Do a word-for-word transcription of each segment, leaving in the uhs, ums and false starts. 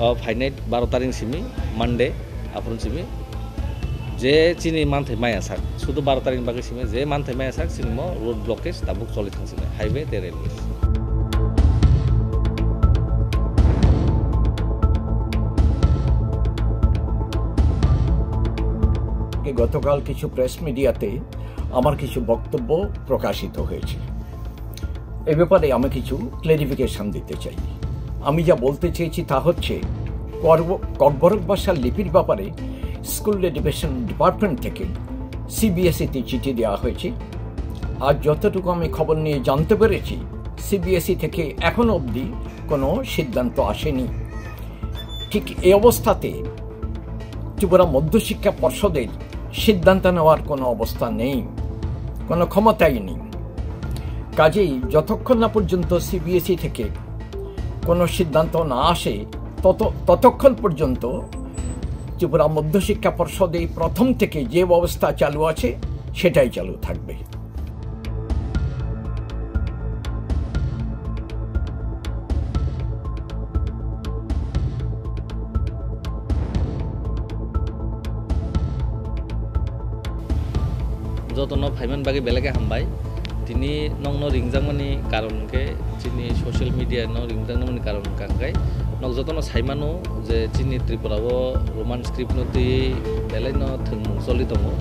O phainai baro tarik simi, Monday, aphuru simi je chini manthai maya sak, sudu baro tarik bagwi simi je manthai maya sak, chini mo road blockage tabuk choli thang simi, highway tei railway. গতকাল কিছু প্রেস মিডিয়াতে আমার কিছু বক্তব্য প্রকাশিত হয়েছে। এ ব্যাপারে আমি কিছু ক্ল্যারিফিকেশন দিতে চাই। আমি যা বলতে চেয়েছি তা হচ্ছে, কর্ব-, ককবরক ভাষার লিপির ব্যাপারে স্কুল এডুকেশন ডিপার্টমেন্ট থেকে সিবিএসইতে চিঠি দেওয়া হয়েছে। আর যতটুকু আমি খবর নিয়ে জানতে পেরেছি, সিবিএসই থেকে এখনো অবধি কোনো সিদ্ধান্ত আসেনি। ঠিক এই অবস্থাতে ত্রিপুরা মধ্যশিক্ষা পর্ষদের সিদ্ধান্ত নেওয়ার কোনো অবস্থা নেই, কোনো ক্ষমতাই নেই। কাজেই যতক্ষণ না পর্যন্ত সিবিএসই থেকে কোনো সিদ্ধান্ত না আসে, তত-, ততক্ষণ পর্যন্ত ত্রিপুরা মধ্যশিক্ষা পর্ষদে প্রথম থেকে যে ব্যবস্থা চালু আছে, সেটাই চালু থাকবে। Jotono phaiman bagwi belai khe hambai. Tini nokno ringjakmani karon hwnkhe chini social media no ringjakmani karon hwnkha hwnkhe nok jotono saimano je chini Tripura o Roman script no twi belai no thwngmung choli tongo.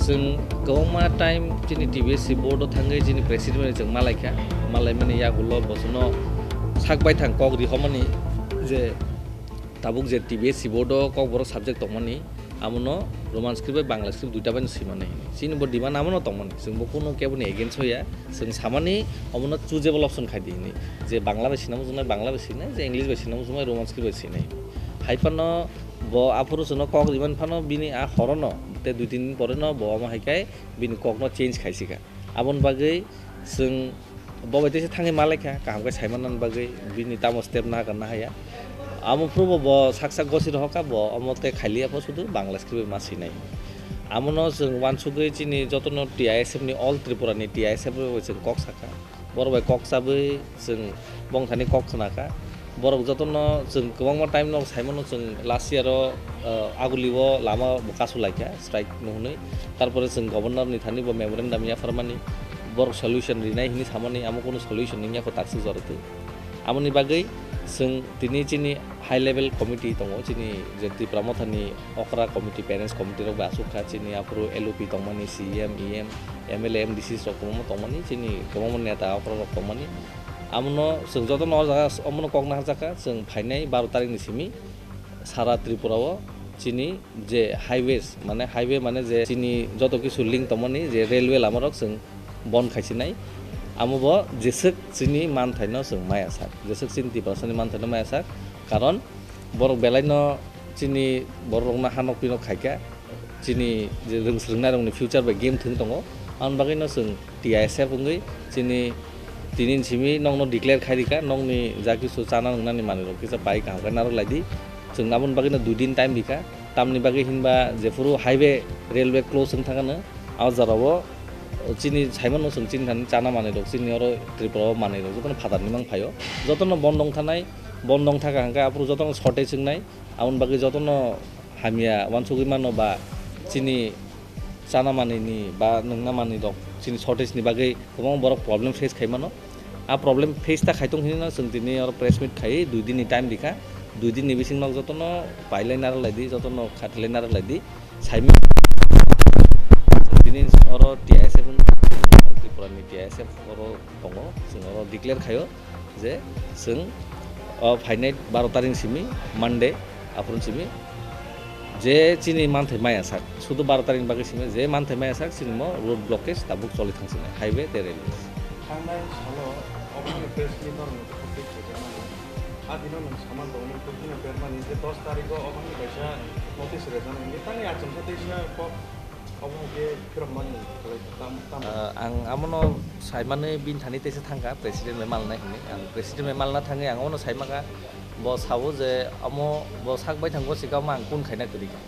Chwng kwbangma time chini T B S C board o thangwi chini president bai chwng malaikha, malaimani yagulo bosono sak baithang kok rihormani je tabuk je T B S C board o kokborok subject tongmani, amono Roman script bai Bangla script duita bai no swimani hini. Chini bo demand amono tongmani, chwng bo kunu kebo ni against hoya, chwng samani omono choosable option khai di hini, je Bangla bai swina muchungnai Bangla bai swinai, je English bai swina muchungnai Roman script bai swinai. Hai phano bo aphuru chwngno kok rimani phano bini a horono tei dui tin din pore no bo omo hai khe bini kokno change khai sika. Aboni bagwi chwng bo bai teisa thangwi malaikha, kaham khe saimanani bagwi bini tamo step naharna haya. Amo phuru bo, bo sak sak gosi rohorkha, bo omo tei khailiya pho sudu Bangla script bai ma swinai. Amono chwng uansugwi chini jotono T I S F ni, All Tripura ni T I S F bai chwng kok sakha. Borok bai kok chabwi chwng bongthani kok khna kha. Borok jotono chwng kwbangma time no saimano, chwng last year o, ah, Aguli o lama bo kasu laikha strike no hwnwi. Tarpore chwng governor ni thani bo memorandum yapharmani, borok solution rinai hwnwi samani, amo kunu solution wngya kho takswk jorotwi. Amoni bagwi chwng tini chini high level committee tongo, chini je Tipra Motha ni okra committee, parents committee rok bai aswk kha, chini aphuru L O P tongmani, C E M, E M, M L A, M D Cs rok kwbangma tongmani, chini kwbangma neta okra rok tongmani. Amono chwng jotono o jaga omono kok naharjakha, chwng phainai baro tarik ni simi sara Tripura o chini je highways, mane highway mane je chini joto kisu link tongmani je railway lama rok chwng bon khaisinai. Amo bo jeswk chini manthaino chwng maya sak, jeswk chini Tiprasani manthaino maya sak, karon borok belaino chini borok rokno hanok pinok khaikha. Chini je rwng swrwngnairokni future bai game thwng tongo. Aboni bagwino chwng T I S F wngwi chini tini simi nokno declare khai rikha, nokni ja kisu chana nwngnani manwirok kisa pai kaham khe narwk lai di. Chwng aboni bagwino dui din time rikha. Tamni bagwi hinba jephuru highway, railway close wng thangano, a jorao chini saimano chwng chini thani chana manwirok, chini oro Tripura o manwirok jotono phatarni mang phaio. Jotono bondong thanai, bondong thaka hwnkhe aphuru jotono shortage wngnai. Aboni bagwi jotono hamya uansugwi mano ba chini chana manwini ba nwngna manwirok chini shortage ni bagwi kwbangma borok problem face khai mano. A problem face ta khai tong hinwi no chwng tini oro press meet khai dui din ni time rikha. Dui din ni bising nok jotono pailai narwk lai di, jotono khatilai narwk lai di. Saimano tini oro T I S F wng, Tripura ni T I S F oro tongo, chwng oro declare khaio je chwng o phainai baro tarik simi, Monday, aphuru simi je chini manthai maya sak, sudu baro tarik bagwi simi je manthai maya sak, chini mo road blockage tabuk choli thang sini, highway tei railway. Thangnai salo obo hai press meet norokno tei public khaijak mano. A dino nwng saman tongo, nwng public no bermani je dos tarik o obo hai kaisa notice rwjaknai hwnwi tangwi achomsa teisa kok. Obo hwnkhe phirokmani khlai tam, tam. Ah, ang amono saimani bini thani teisa thangkha, president bai malnai hwnwi. Ang president bai malna thangwi ang omono saimankha, bo sao je omo bo sak baithang gosi kha, omo ang kun khaina kwrwi kha.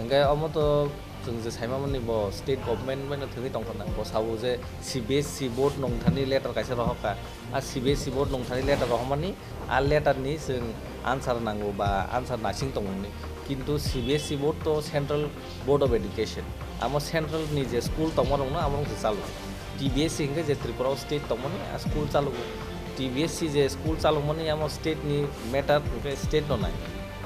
Hwnkhe omo to Chwng je saimamani bo state government bai no thwngwi tongkha na, bo sabo je C B S E board nongthani letter kaisa rohorkha. A C B S E board nongthani letter rohormani, a letter ni chwng answer nango ba answer naising tongmani. Kintu C B S E board to Central Board of Education. Amo central ni je school tongmarokno amorok se chalo. T B S E hinkhe je Tripura o state tongmani a school chalogo. T B S E je school chalokmani amo state ni matter hinkhe state no nai.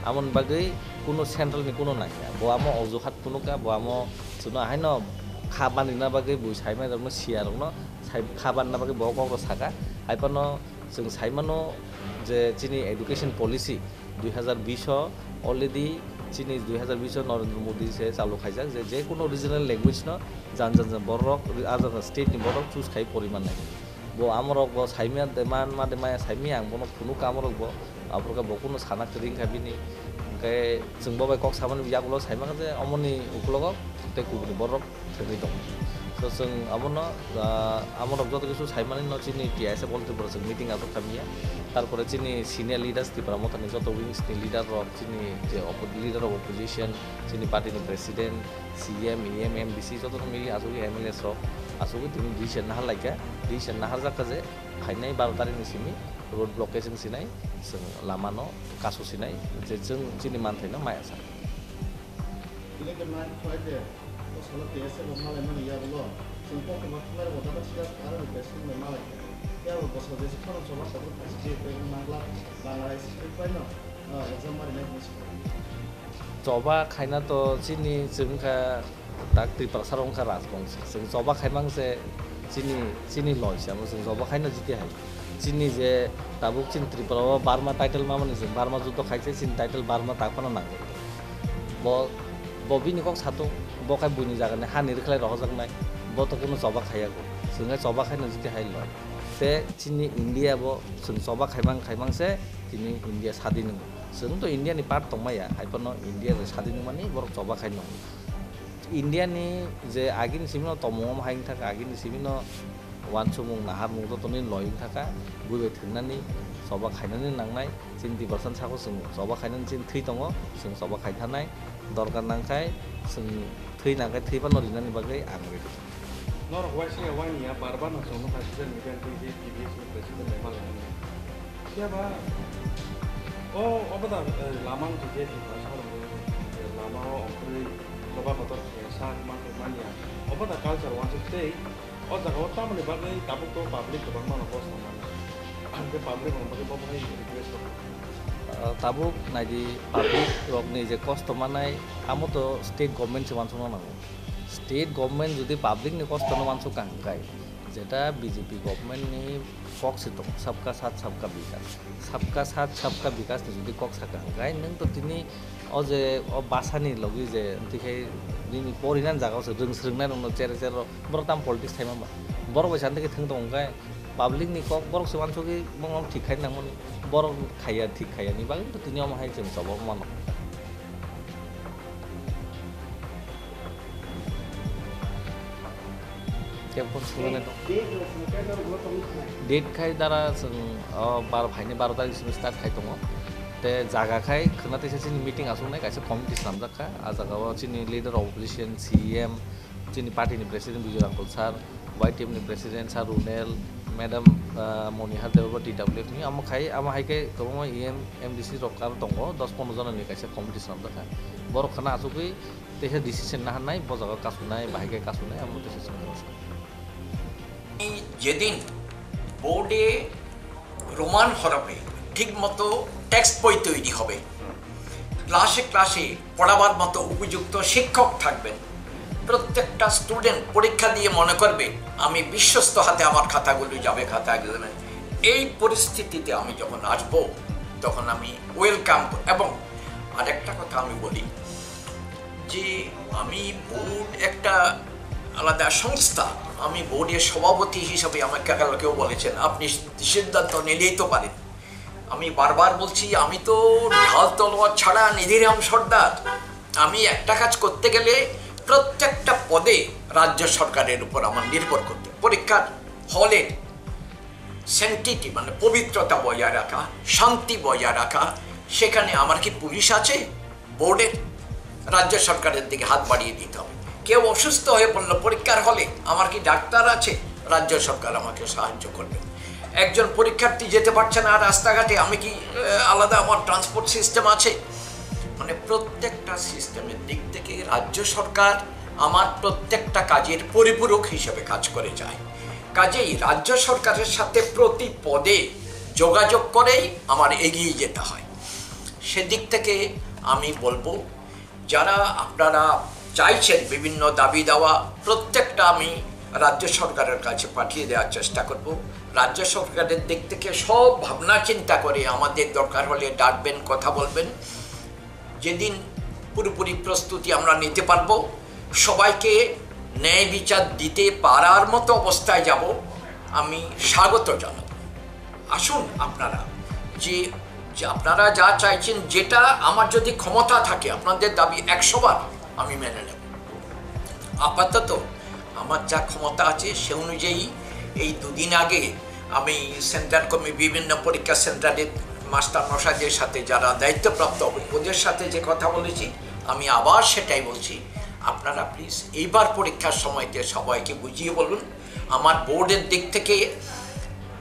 Amoni bagwi kuno central ni kuno nai. Bo amo ojuhat phunukha, bo amo chwngno haino kha banrina bagwi bui saimai rokno, siya rokno sai kha banna bagwi bo kok rok saka. Hai phano chwng saimano je chini education policy dui hazar bish o already chini dui hazar bish o Narendra Modi se chalu khaijak je, je kuno regional language no jan jan jan borok, a jan jan state ni borok choose khai pori mannai. Bo amorok bo saimya de man ma de maya saimya ang bono phunukha amorok bo. Aphuru khe bo kuno sana kwrwi wngkha bini. Hwnkhe chwng bo bai kok samani yagulo saimang je omoni ukulogo tei kubuni borok thwngwi tongo. So chwng abono, ah, amorok joto kisu saimani no chini T I S F All Tripura chwng meeting aswk kha miya. Tarpore chini senior leaders Tipra Mothani joto wings ni leader rok, chini je oppo-, leader of opposition, chini party ni president, C M, E M, M D C joto no mili aswk M L As rok aswk tini decision nahar laikha, decision nahar jakha je phainai baro tarikh ni simi road blockade wng sinai, chwng lama no kasu sinai, je chwng chini manthai no maya sa. Ile ke man khwlai de, o salo T S F bo malai mani yagulo, chwng koktwma thumnai bo dada siya aro ni president bai malai kha. Yabo bwsajesa khorang choba kotor khaisi je tei mangla Bangladesh state bai no, ah, exam mari nai hinwi swkang. Choba khaina to chini chwng kha tak Tiprasa rok wngkha rajbongso. Chwng choba khaimang se chini, chini loi se, amo chwng choba khaina jiti hai. Chini je tabuk chini Tripura o Burma title mamani chwng Burma juddo khaise chini title Burma tak phano nangwi. Bo, bo bini kok satung, bo khai buini jagani hani rwkhlai rohojaknai, bo to kunu choba khaiyago. Chwng hai choba khaina jiti hai loi. Te chini India bo chwng choba khaimang khaimang se tini India sadin wngo. Chwng to India ni part tongmaya, hai phano India ni sadin wngmani borok choba khai nung. India ni je agini simi no tongmung omo hai wngkha, agini simi no wansukmung naharmung joto ni loi wngkha kha, bui bai thwngnani, choba khainani nangnai, chini Tiprasa ni saka chwng choba khainani chini thwi tongo, chwng choba khai thanai, dorkar nang khai chwng thwi nang khai thwi phano rinani bagwi ang ready. Norok waisa ya wani ya bar bar no chwng nukha social media ni twi je T B S ni president bai malai mani. Phiya ba o obo da, eh, lama wngkha je Tiprasa rok, eh, lama o ongkhorwi choba kotor khe sak ma khe manya. Obo da culture wansuk tei o jaga o tamoni bagwi tabuk to public kwbangma no kosto mano. Ang khe public rok bagwi bo hai request rok. Ah, tabuk naidi public rok ni je kosto manai amo to state government se wansukna nango. State government jodi public ni kosto no wansuk kha hwnkhe, jeta B J P government ni kok se tongo, sabka sath sabka bikas. Sabka sath sabka bikas ni jodi kok saka hwnkhe, nwng to tini o je o basa ni logi je twi khai nini porinani jaga o se rwng swrwng nai rok no chere chere rok borok tam politics thaima ba. Borok bai sa twi thwng tongo hwnkhe public ni kok borok se wansugwi bongno thik khai nangmani. Borok khaiya thik khaiya ni bagwi to tini omo hai chwng choba mano. Kebon sumane tong. Date khai dara chwng, o, bar phaini baro tarikh simi start khai tongo. Te jaga khai khwna teisa chini meeting aswk nai kaisa committee swnamjak kha. A jaga o chini leader of opposition, C E M, chini party ni president Bijoy Rangkhol sir, Y T F ni president sir Runel, madam, ah, Monihar Debbarma T W F ni, amo khai, amo hai khe kwbangma E M, M D C rok aro tongo, dos pondro jona ni kaisa committee swnamjak kha. Borok khwna aswkwi teisa decision naharnai, bo jaga kasunai, bahai khe kasunai, amo teisa swnamjak. যেদিন বোর্ডে রোমান হরফে ঠিকমতো টেক্সট বই তৈরি হবে, ক্লাসে ক্লাসে পড়াবার মতো উপযুক্ত শিক্ষক থাকবেন, প্রত্যেকটা স্টুডেন্ট পরীক্ষা দিয়ে মনে করবে আমি বিশ্বস্ত হাতে আমার খাতাগুলি যাবে খাতা এক্সামে। এই পরিস্থিতিতে আমি যখন আসব, তখন আমি ওয়েলকাম। এবং আরেকটা কথা আমি বলি যে আমি বোর্ড একটা আলাদা সংস্থা, আমি বোর্ডের সভাপতি হিসাবে আমাকে কালকেও বলেছেন আপনি সিদ্ধান্ত নিলেই তো পারেন। আমি বারবার বলছি, আমি তো ঢাল তলোয়ার ছাড়া নিধিরাম সর্দার। আমি একটা কাজ করতে গেলে প্রত্যেকটা পদে রাজ্য সরকারের উপর আমার নির্ভর করতে, পরীক্ষার হলের স্যাংটিটি মানে পবিত্রতা বজায় রাখা, শান্তি বজায় রাখা, সেখানে আমার কি পুলিশ আছে? বোর্ডের, রাজ্য সরকারের দিকে হাত বাড়িয়ে দিতে হবে। কেউ অসুস্থ হয়ে পড়লো পরীক্ষার হলে, আমার কি ডাক্তার আছে? রাজ্য সরকার আমাকে সাহায্য করবে। একজন পরীক্ষার্থী যেতে পারছে না রাস্তাঘাটে, আমি কি, আহ, আলাদা আমার ট্রান্সপোর্ট সিস্টেম আছে? মানে, প্রত্যেকটা সিস্টেমের দিক থেকে রাজ্য সরকার আমার প্রত্যেকটা কাজের পরিপূরক হিসেবে কাজ করে যায়। কাজেই রাজ্য সরকারের সাথে প্রতি পদে যোগাযোগ করেই আমার এগিয়ে যেতে হয়। সেদিক থেকে আমি বলবো, যারা আপনারা চাইছেন বিভিন্ন দাবি দাওয়া, প্রত্যেকটা আমি রাজ্য সরকারের কাছে পাঠিয়ে দেওয়ার চেষ্টা করব। রাজ্য সরকারের দিক থেকে সব ভাবনা চিন্তা করে আমাদের দরকার হলে ডাকবেন, কথা বলবেন। যেদিন পুরোপুরি প্রস্তুতি আমরা নিতে পারবো, সবাইকে ন্যায় বিচার দিতে পারার মতো অবস্থায় যাব, আমি স্বাগত জানাব। আসুন আপনারা, যে, যে আপনারা যা চাইছেন, যেটা আমার যদি ক্ষমতা থাকে, আপনাদের দাবি একশো বার আমি মেনে নেব। আপাতত আমার যা ক্ষমতা আছে, সে অনুযায়ী এই দুদিন আগে আমি সেন্টার কমি-, বিভিন্ন পরীক্ষা সেন্টারের মাস্টার মশাইদের সাথে, যারা দায়িত্বপ্রাপ্ত হবে, ওদের সাথে যে কথা বলেছি, আমি আবার সেটাই বলছি, আপনারা প্লিজ এইবার পরীক্ষার সময়তে সবাইকে বুঝিয়ে বলুন। আমার বোর্ডের দিক থেকে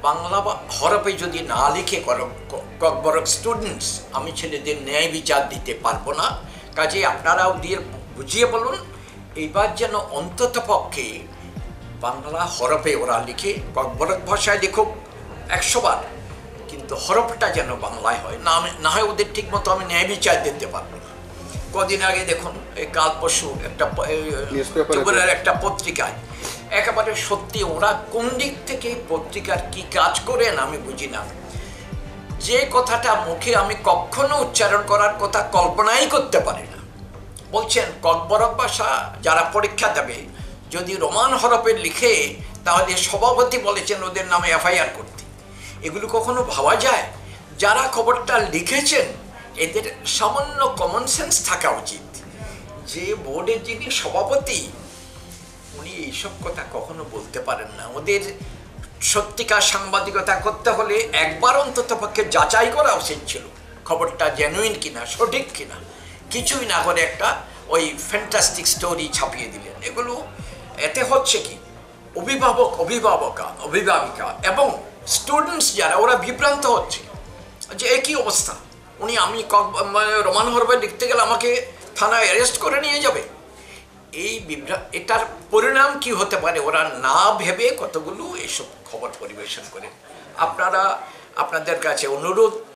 বাংলা বা হরফে যদি না লিখে কর-, ক-, ককবরক স্টুডেন্টস, আমি ছেলেদের ন্যায় বিচার দিতে পারবো না। কাজেই আপনারা ওদের বুঝিয়ে বলুন, এইবার যেন অন্তত পক্ষে বাংলা হরফে ওরা লিখে, ককবরক ভাষায় লিখুক একশো বার, কিন্তু হরফটা যেন বাংলায় হয়, না, না হয় ওদের ঠিক মতো আমি ন্যায় বিচার দিতে পারবো না। কদিন আগে দেখুন, এই কাল পরশু একটা প-, এই, নিউজ পেপারে ত্রিপুরার একটা পত্রিকায় একেবারে সত্যি, ওরা কোন দিক থেকে এই পত্রিকার কি কাজ করেন আমি বুঝি না। যে কথাটা মুখে আমি কখনো উচ্চারণ করার কথা কল্পনাই করতে পারি না, বলছেন ককবরক ভাষা যারা পরীক্ষা দেবে, যদি রোমান হরফে লিখে, তাহলে সভাপতি বলেছেন ওদের নামে এফআইআর করতে। এগুলো কখনো ভাবা যায়? যারা খবরটা লিখেছেন, এদের সামান্য কমন সেন্স থাকা উচিত। যে বোর্ডের যিনি সভাপতি, উনি এইসব কথা কখনো বলতে পারেন না। ওদের সত্যিকার সাংবাদিকতা করতে হলে একবার অন্তত পক্ষে যাচাই করা উচিত ছিল খবরটা জেনুইন কিনা, সঠিক কিনা। কিছুই না করে একটা ওই ফ্যান্টাস্টিক স্টোরি ছাপিয়ে দিলেন। এগুলো, এতে হচ্ছে কি, অভিভাবক, অভিভাবকা, অভিভাবিকা এবং স্টুডেন্টস যারা, ওরা বিভ্রান্ত হচ্ছে যে একই অবস্থা। উনি, আমি কক-, মানে, রোমান হরফে লিখতে গেলে আমাকে থানায় অ্যারেস্ট করে নিয়ে যাবে। এই বিভ্রা-, এটার পরিণাম কি হতে পারে, ওরা না ভেবে কতগুলো এইসব খবর পরিবেশন করে। আপনারা, আপনাদের কাছে অনুরোধ,